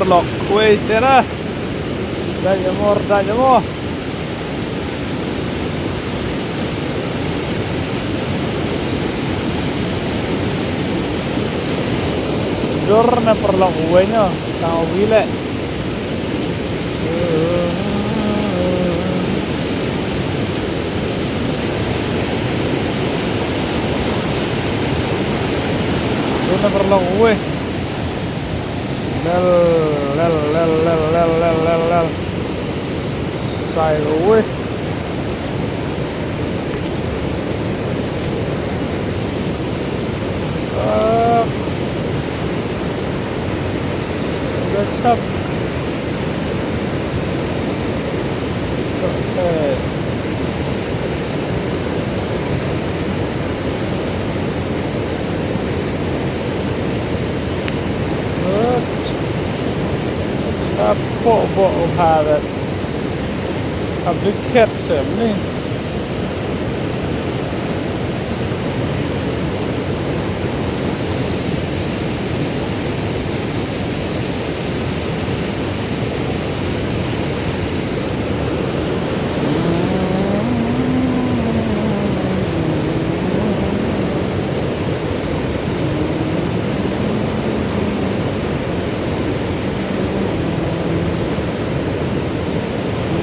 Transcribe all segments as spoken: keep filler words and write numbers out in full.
Lok wei tera. Dai mo, dai mo. Dur na perlok wei no, tang wile. Dur na perlok wei. Lel, lel, lel. Sai wei. Ah. Gachap. Okay. Good. Chapoh, boh, u Bharat. Abdikhet sem ni.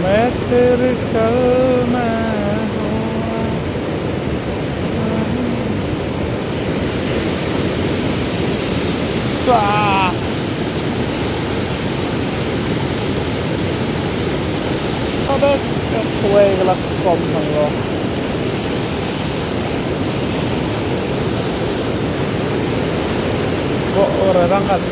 मैं तेरे कल में हूँ। Sa. Ada kawei ka la kom sang lo. Ko ora rang kat.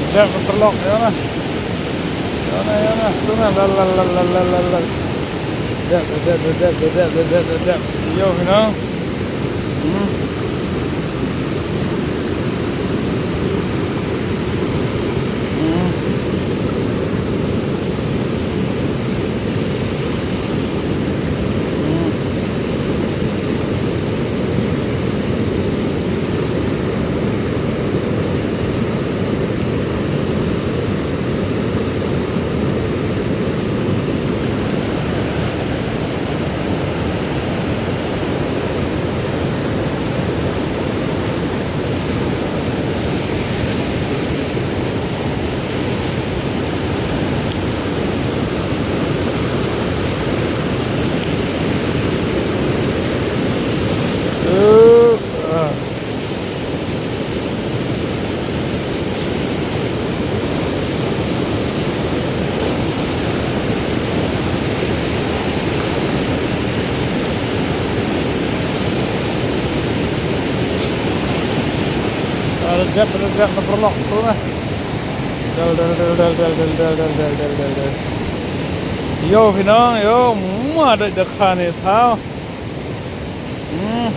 Kejap, terlok, ya nah. Ya nah, ya nah, tu nah, lal, lal. Dep, dep, dep. Yo, you know. Hmm. Hmm. Hmm. Reject, reject na paralok tu na. Del, del, del. Yo, phi nong, yo, ma da da kha ne thaw. Hmm.